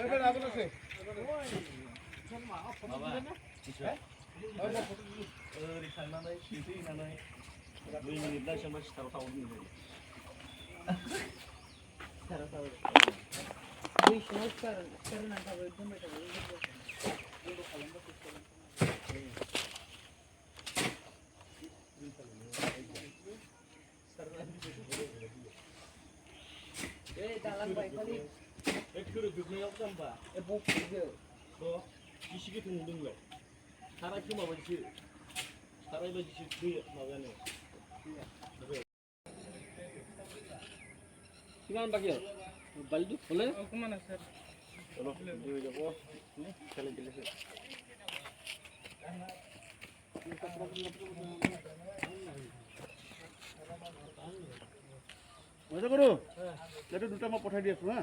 ओरै थांनानै खिन्थु हैनानै 2 मिनिट ना बेसेबांबा सिथाराव थाहरनो इसे गोथौ नुदोंलाय साराय खोमा बायदिसो साराय बायदिसो दै माबायानो কিমান বাকী আছে বালিটো হ'লে অকণমান আছে। চলো হৈ যাব খেলে খেলেছে। কৰোঁ এইটো দুটা মই পঠাই দি আছোঁ হা।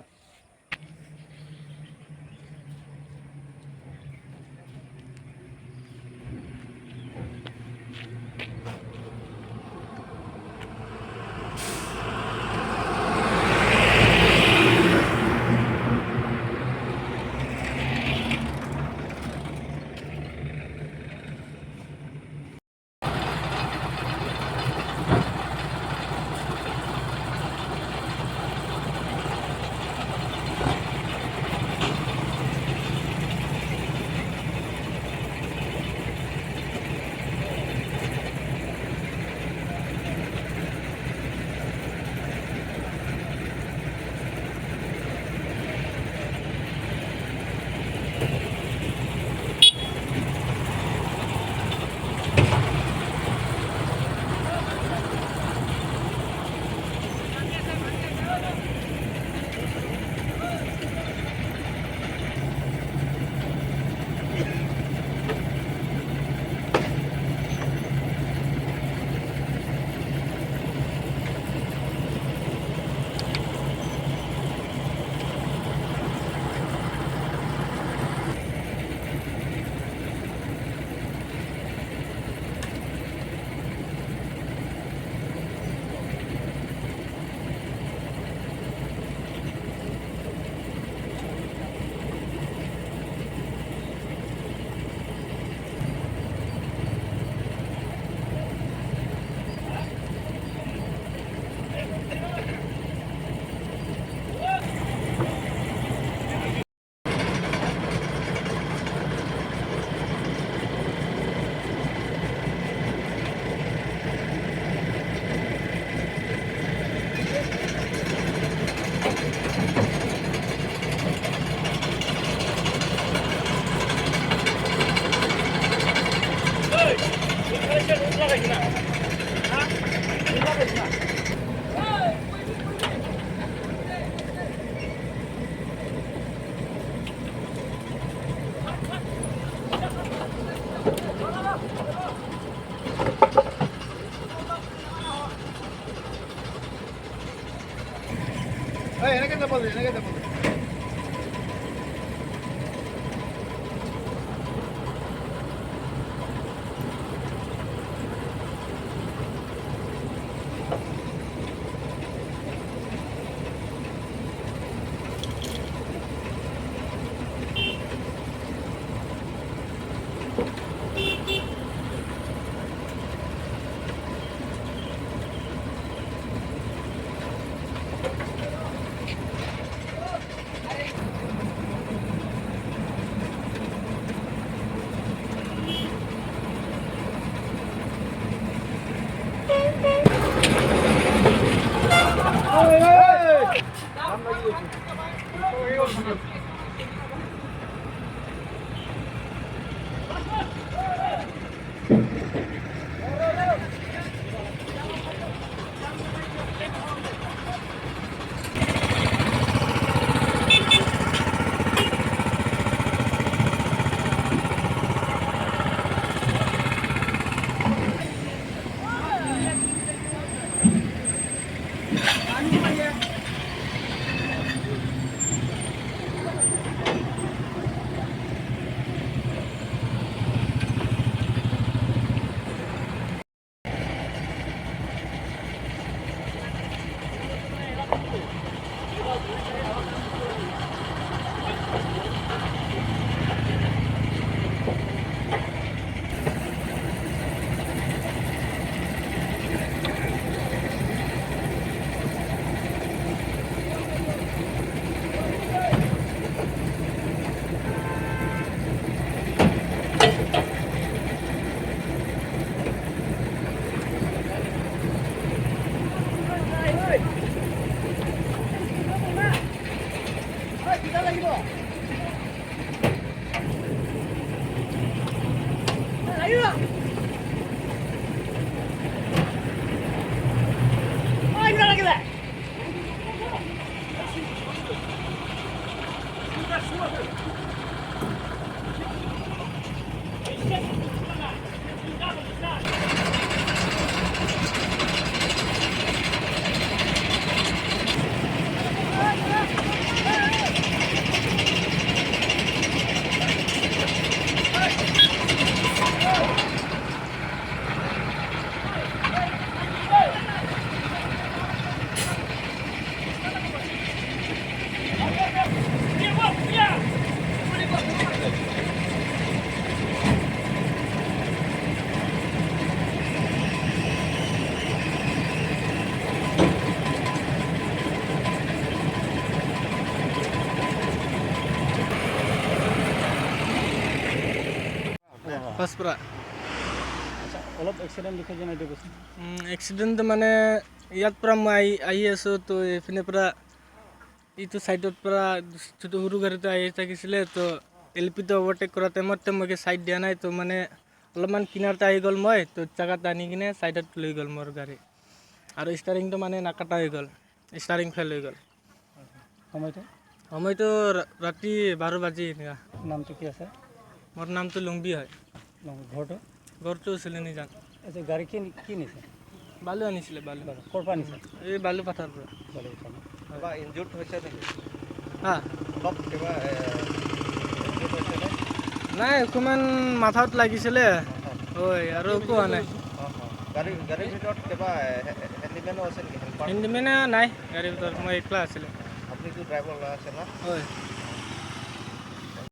এনেকৈ যাব দে, এনেকৈ যাব দে। পাঁচপৰা। অলপ এক্সিডেণ্ট বিষয়ে জনাই দিবচোন। এক্সিডেণ্ট মানে ইয়াত পৰা মই আহি আহি আছোঁ, তো এইপিনে পৰা ইটো ছাইডত পৰা যিটো সৰু গাড়ীটো আহি থাকিছিলে, তো এল পিটো অভাৰটেক কৰা টাইমত মই ছাইড দিয়া নাই, তো মানে অলপমান কিনাৰতে আহি গ'ল মই, তো জেগাত আনি কিনে ছাইডত লৈ গ'ল মোৰ গাড়ী। আৰু ষ্টাৰিংটো মানে নাকাটা হৈ গ'ল, ষ্টাৰিং ফেইল হৈ গ'ল। সময়টো? সময়টো ৰাতি 12 বাজি এনেকুৱা। নামটো কি আছে? মোৰ নামটো লুংবি হয়। ঘৰটো? ঘৰটো চিলনিজান। আচ্ছা, গাড়ী কি কি নিছে? বালু আনিছিলে, বালু। ক'ৰ পৰা আনিছে? এই বালু পাথাৰ পৰা। বালু পাথৰ। কিবা ইনজুৰ্ড হৈছে নেকি? হা, অলপ কিবা ইনজুৰ্ড হৈছে নে? নাই, অকণমান মাথাত লাগিছিলে হয়, আৰু একো হোৱা নাই। গাড়ীৰ ভিতৰত কিবা হেণ্ডিমেনো আছে নেকি? হেল্পাৰ? হেণ্ডিমেনে নাই গাড়ীৰ ভিতৰত, মই একলা আছিলোঁ। আপুনিতো ড্ৰাইভাৰ ল'ৰা আছে ন? হয়।